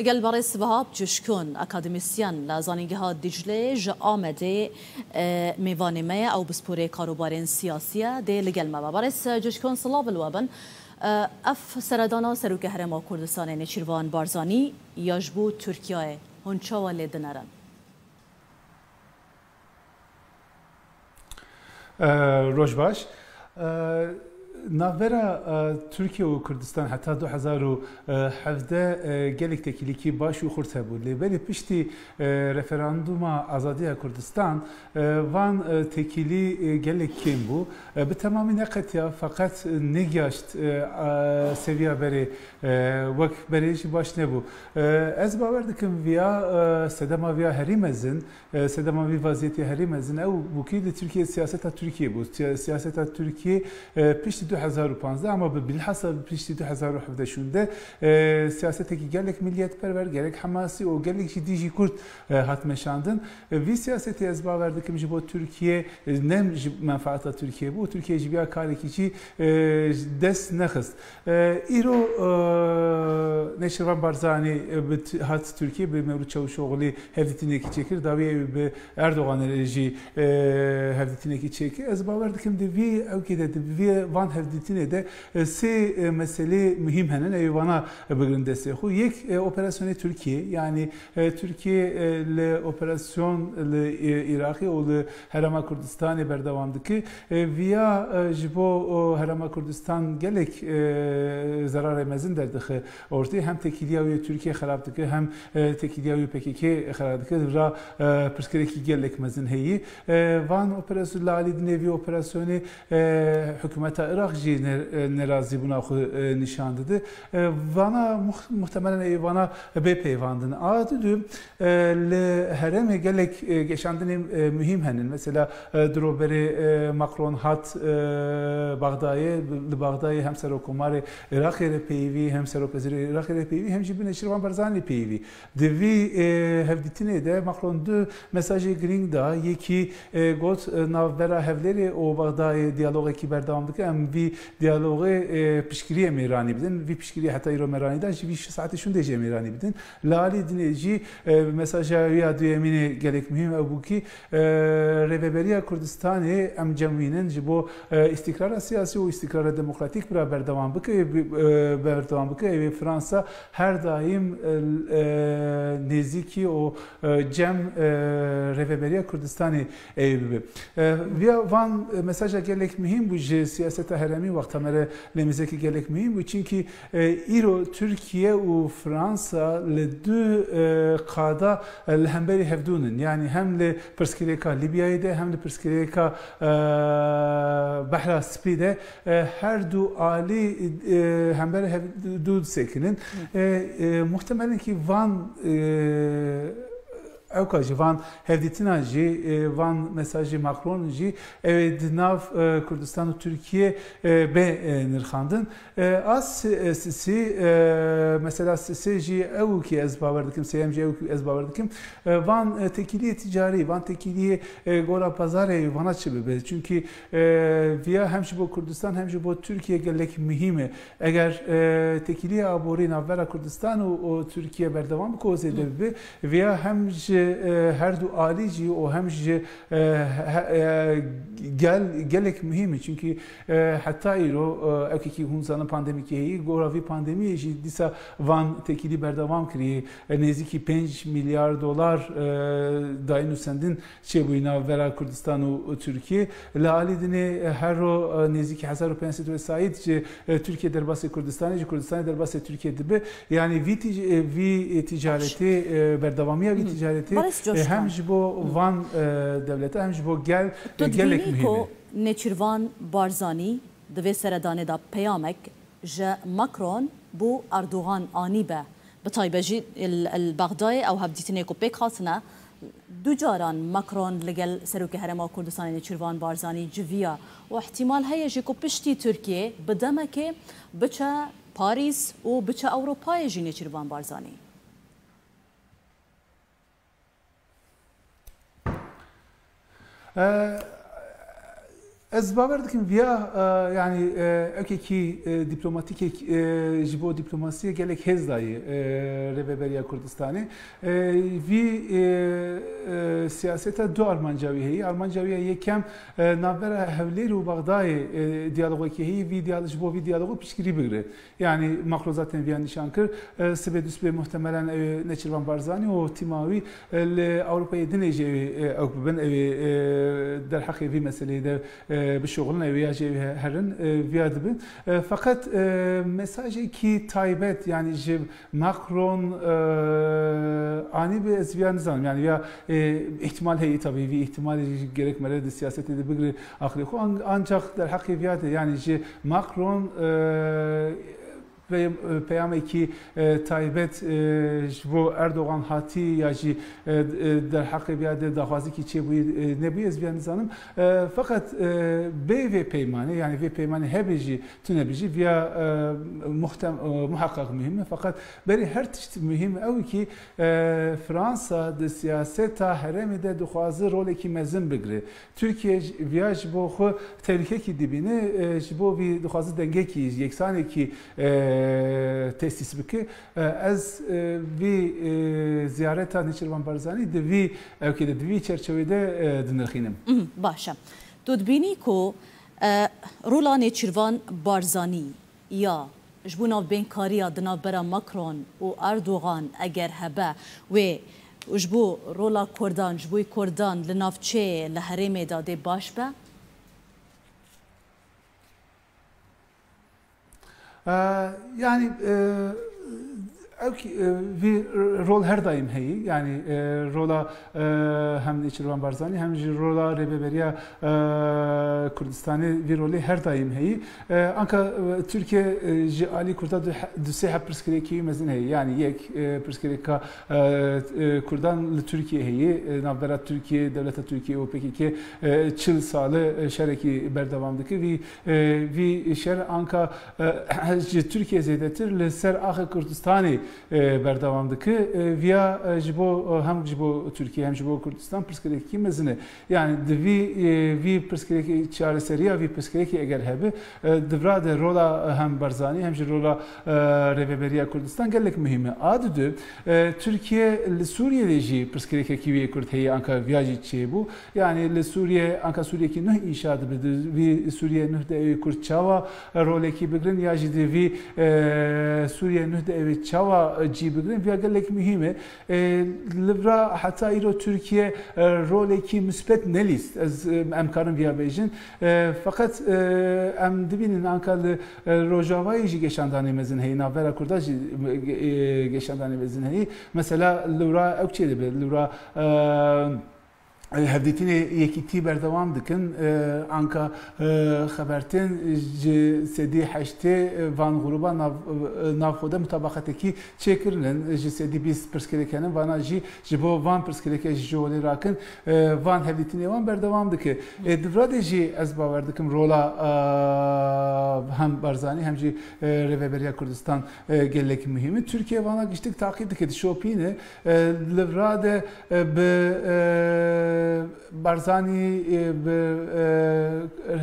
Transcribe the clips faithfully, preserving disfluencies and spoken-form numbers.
Li gel berêz Vehab Cişkon, akademîsyen li Zanîngeha Dîcleyê ji Amedê, e, mêvanê me ye, ew pisporê karobarên siyasî ye, dê li gel me be. Berêz Cişkon, silav li we bin. E, ev seredana Serokê Herêma Kurdistanê Nêçîrvan Barzanî ya ji bo Tirkiyeyê hûn çawa lê dinerin? E, roj baş. E, navbera, e, Tirkiye û Kurdistan heta du hezar û hevdeh, e, gelek tekîlîkî baş û xurt hebû. Lê belê piştî, e, referanduma azadiya Kurdistan, e, van, e, tekîlî, e, gelek kêm bû. E, bi temamî neqetiya, feqet negihaşt, e, a, seviya berê, e, wek berê jî baş nebû. E, ez bawer dikim viya, e, sedema viya herî mezin, e, sedema vî vaziyetê herî mezin ew bû ki li Tirkiye siyaseta Tirkiye bû. Siya-, siyaseta Tirkiye, e, piştî du hezar û panzdeh ama bi bilhassa piştî du hezar û hevdeh şûnde, e, siyasetekî gelek milliyetperwer, gerek hemasî û gelek jî dijî Kurd, e, hat meşandin. E, vî siyasetê ez bawer dikim ji bo Tirkiye, e, ne ji menfaeta Tirkiye bû. Tirkiye ji vîya karekî jî, e, dest nexist. E, îro, e, Nêçîrvan Barzanî, e, bi t-, hat Tirkiye, bi Mevlût Çavuşoglî hevdîtinekî çêkir. Dawiyê wî bi Erdogan re jî, e, hevdîtinekî çêkir. Ez bawer dikim di vî ewkê de, di vî van hevdîtinê de, e, sê, e, meselê muhîm hene. Ew ê vana bigirin destê xwe. Yek, e, operasyonê Tirkiye, yanî, e, Tirkiye, e, li operasyon li, e, Iraqê û li Herêma Kurdistanê berdewam dike. E, viya, e, ji bo, o, Herêma Kurdistan gelek, e, zerarê mezin derdixe ortê. Hem tekîliya wê Tirkiye xerab dike, hem, e, tekîliya wê P K K xerab dike. Vira, e, pirsgirêkî gelek mezin heye. E, van operasyon, li alî dinê vî operasyonê, e, hikûmeta Iraq jî ne-, e, nerazîbûna xwe, e, nîşan dide. E, vana muh-, muhtemelen ê vana bê peyvandin. A didu, e, li herêmê gelek, e, geşandinê, e, muhîm henin. Mesela, e, diroberê, e, Macron hat, e, Baxdayê, li Baxdayê hem Serokkomarê Iraqê re peyivî, hem Serokwezîrê Iraqê re peyivî, hem jî bi Nêçîrvan Barzanî peyivî. Di vî, e, hevdîtinê de Macron du mesajê girîng da, yekî, e, got, e, navbera Hevlêrê û Baxdayê diyalogekî berdewam dike, em vî diyalogê, e, piştgiriyê mêranî bidin. Vî piştgiriyê heta îro mêranî da, ji vî şeş saetê şûnde jî em mêranî bidin. Li alî dinê jî, e, mesaja wî ya duyemînê gelek muhîm ew bû kî, e, Rêveberiya Kurdistanê em cem wînin ji bo, e, îstîkrara siyasî û îstîkrara demokratîk bira berdewam bike, e, berdewam bike. Ew ê Fransa her daîm, e, e, nêzîkî û, e, cem, e, Rêveberiya Kurdistanê ê bibe. E, viya van, e, mesaja gelek muhîm bû ji siyaseta herêmî, wexta me re lêmizekî gelek muhîm bû. Çimkî, e, îro Tirkiye û Fransa li du, e, qada, e, li hemberî hevdû nin. Yanî hem li pirsgirêka Lîbyayê de hem li pirsgirêka, e, Behra Spî de, e, her du alî, e, hemberî hevdû disekinin. E, e, muhtemelen kî van, e, Ewka jî van hevdîtina jî, e, van mesajê Macron jî ew ê di nav, e, Kurdistan û Tirkiye, e, bê, e, nirxandin. E, a si-, e, sisî, e, mesela sisê jî ew kî ez bawer dikim, sêyem jî ew kî ez bawer dikim. E, van, e, tekîliyê ticarî, van tekîliyê, e, gora pazarê vana çi bibe? Çimkî, e, viya hem ji bo Kurdistan hem ji bo Tirkiye gelek muhîm e. Eger, e, tekîliya aborî navbera Kurdistan û, û Tirkiye berdewam bike û zêde bibe, viya hem ji, e, her du alî jî û hem ji, e, he-, e, gel-, gelek muhîm e. Çimkî, e, heta îro, e, ewkekî hûn zanin pandemîkî heyî, gora vî pandemiyê jî dîsa van tekîlî berdewam kiriye. E, nêzîkî pênc milyar dolar, e, dayîn û sendin çêbûyî navbera Kurdistan û, û Tirkiye. Li alî dinê, e, her ro, e, nêzîkî hezar û pênc sed wesayît ji, e, Tirkiye derbasê Kurdistanê, ji Kurdistanê derbasê Tirkiye dibe. Yanî vî tîc-, e, vî, e, ticaretê, e, berdewamiya vî ticaretê, Barış e, Coşkan. Hem ji bo van, e, dewleta hem ji bo gel, e, gelek muhîm e. Tu dibînî ku Nêçîrvan Barzanî di vê seredanê de peyamek ji Macron bo Erdogan anîbe? Bi taybet jî li, li Bexdayê ew hevdîtinê ku pêk hatine, du caran Macron li gel Serokê Herêma Kurdistanê Nêçîrvan Barzanî civiya û ihtimal heye jî ku piştî Tirkiyê bi demekê biçe Parîs û biçe Ewropayê jî Nêçîrvan Barzanî. E, Ez bawer dikim viya, e, yanî, e, ewkekî, e, dîplomatîkek, e, ji bo dîplomasiyê gelek hêz dayî, e, Rêveberiya Kurdistanê. E, vî, e, e, siyaseta du armanca wî heyî. Armanca wî ya yekem, e, navbera Hewlêr û Bexdayê, e, diyalogekî heyî, vî diyal-, ji bo vî diyalogo piştgirî bigire. Yanî Macron zaten viya nîşan kir. E, sibê dusibê muhtemelen ew ê Nêçîrvan Barzanî û tîma wî, e, li Ewropayê dinê jî ew ê, e, ew bibin, ew ê, e, derheqê vî meseleyê de, e, bişuxulin, ew ê ya jî ew ê herin, e, viya dibin. E, feqet, e, mesajekî taybet, yanî ji Macron, e, anî bi ez viya nizanim. Yanî ya, e, îhtimal heye, tabî vî îhtimalê jî gerek mere di siyasetê de bigire aqilê xwe. An-, ancak derheqê viya de, yanî ji Macron, e, pey-, peyamekî, e, taybet, e, ji bo Erdogan hatî ya jî, e, e, derheqê viya de daxwazekî çêbûyî, e, nebûyî, ez viya nizanim. E, feqet, e, bê vê peymanê, yanî vê peymanê hebe jî, tune be jî, viya, e, muhtem-, e, muheqeq muhîm e. Feqet berî her tişt muhîm ew kî, e, Fransa di siyaseta herêmê de dixwaze rolekî mezin bigire. Tirkiye ji, viya ji bo xwe tehlîkekî dibîne, e, ji bo vî dixwaze dengekî, yeksanekî, e, tesîs bike. E, ez, e, vî, e, ziyareta Nêçîrvan Barzanî di vî ewkê de, di vî çerçevê de, e, dinirxînim. Mhm, baş e. Tu dibînî ku, e, rola Nêçîrvan Barzanî ya ji bo navbênkariya di navbera Macron û Erdogan eger hebe, wê ji bo rola Kurdan, ji bo Kurdan li navçeyê, li herêmê de dê baş be? E, yanî, e, ew kî, e, vî rol her daîm heyî. Yanî, e, rola, e, hem Nêçîrvan Barzanî hem jî rola Rêveberiya, e, Kurdistanê vî rolê her daîm heyî. E, anka, e, Tirkiye, e, ji alî Kurda du, du sê heb pirsgirêkî mezin heye. Yanî yek, e, pirsgirêka, e, e, Kurdan li Tirkiye heye. E, navbera Tirkiye, dewleta Tirkiye û P K K, e, çil sal e, şerekî berdewam dike. Vî, e, vî şer anka, e, ji Tirkiye zêdetir li ser axê Kurdistanê, e, berdewam dike. E, viya, e, ji bo, e, hem ji bo Tirkiye hem ji bo Kurdistan pirsgirêkî mezin e. Yanî di vî, e, vî pirsgirêkê, çareseriya vî pirsgirêkê eger hebe, e, di vira de rola, e, hem Barzanî hem jî rola, e, Rêveberiya Kurdistan gelek muhîm e. A didu, e, Tirkiye li Sûriyê de jî pirsgirêkekî wê Kurd heye, anka viya jî çêbû. Yanî li Sûriyê, anka Sûriyekî nuh înşa dibe, di vî Sûriye nuh de ew ê Kurd çawa rolekî bigrin ya jî di vî, e, Sûriye nuh de ew ê çawa, e, cî bigrin, viya gelek muhîm e. E, li vira heta îro Tirkiye, e, rolekî misbet nelîst. Ez, e, em karin viya bêjin. E, feqet, e, em dibînin anka li, e, Rojavayê jî geşandanê mezin heye, navbera Kurda jî, e, geşandanê mezin heye. Mesela li vira ew çê dibe, li vira, e, hevdîtinê yekîtî berdewam dikin. E, anka, e, xebertên ji sedî heştê van grûba nav, e, nav xwe de mutabaqetekî çêkirinin, ji sedî bîst pirsgirêk henin, vana jî ji bo van pirsgirêkê ji holê rakin, e, van hevdîtinê wan berdewam dike. E, di vira de jî ez bawer dikim rola, e, hem Barzanî hem jî, e, Rêveberiya Kurdistan, e, gelek muhîm e. Tirkiye vana giştik taqîb dike, dişopîne. E, li vira de, e, bi, e, Barzanî, e, bi, e,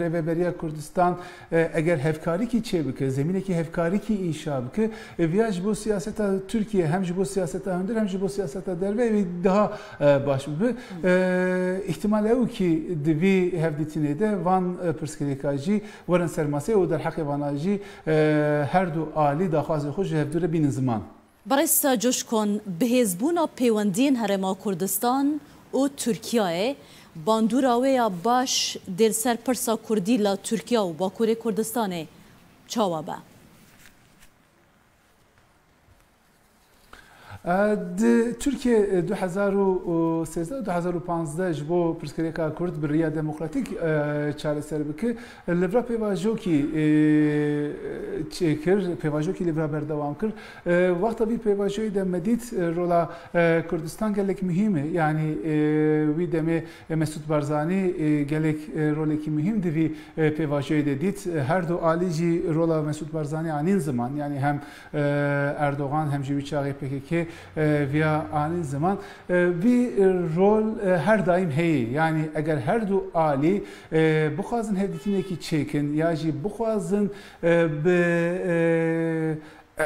Rêveberiya Kurdistan, e, eger hevkarîkî çêbike, zemînekî hevkarîkî înşa bike, e, viya ji bo siyaseta Tirkiye, hem ji bo siyaseta hundir, hem ji bo siyaseta derve wî daha, e, baş bibe. E, îhtimal ew kî di vî hevdîtinê de van, e, pirsgirêka jî werin ser masê û derheqê vana jî, e, her du alî daxwazê xwe ji hevdû re bînin ziman. Barista Coşkon, bihêzbûna pêwendiyên Herêma Kurdistan û Tirkiyeyê, bandora wê ya baş dê li ser pirsa Kurdî la Tirkiya û Bakurê Kurdistanê çawa be? E, di Tirkiye, e, du hezar û sêzdeh û du hezar û panzdeh ji bo pirsgirêka Kurd bi riya demokratîk, e, çareser bike. Li vira pêvajoyekî, e, çêkir, pêvajoyekî li vira berdewam kir. E, wexta vî pêvajoyê de me dît, e, rola, e, Kurdistan gelek muhîm e. Yanî, e, wî demê, e, Mesûd Barzanî, e, gelek, e, rolekî muhîm di vî, e, pêvajoyê de dît. E, her du alî jî rola Mesûd Barzanî anîn ziman. Yanî hem, e, Erdogan hem jî wî çaxê P K K, e, viya anîn ziman. E, vî, e, rol, e, her daîm heye. Yanî eger her du alî, e, bixwazin hevdîtinekî çêkin ya jî bixwazin, e, bi, e, e,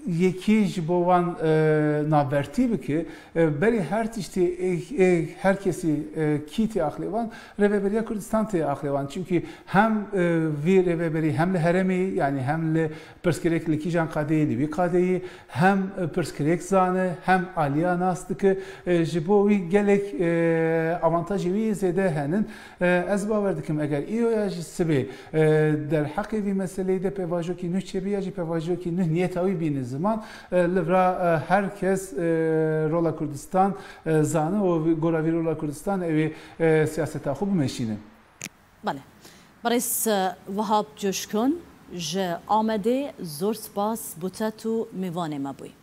yekî ji bo wan, e, navbertî bike, e, berî her tiştî, e, e, her kesî, e, kî tê aqilê wan, Rêveberiya Kurdistan tê aqilê wan. Çimkî hem, e, vî rêveberî hem li herêmê, yanî hem li pirsgirêk li kîjan qadeyê, li wî qadeyî, hem, e, pirsgirêk zane, hem aliya nas dike. E, ji bo wî gelek, e, avantajê wî zêde henin. E, ez bawer dikim, eger îro ya jî sibê, e, derheqê vî meseleyê de pêvajoyekî nû çêbî ya jî pêvajoyekî nû niyeta wî bîne ziman, e, li vira, e, her kes, e, rola Kurdistan, e, zane û gora vî rola Kurdistan ew ê, e, siyaseta xwe bimeşîne. Belê. Birêz Wehab Coşkun ji Amedê, zor spas bo te tu mêvanê me bûyî.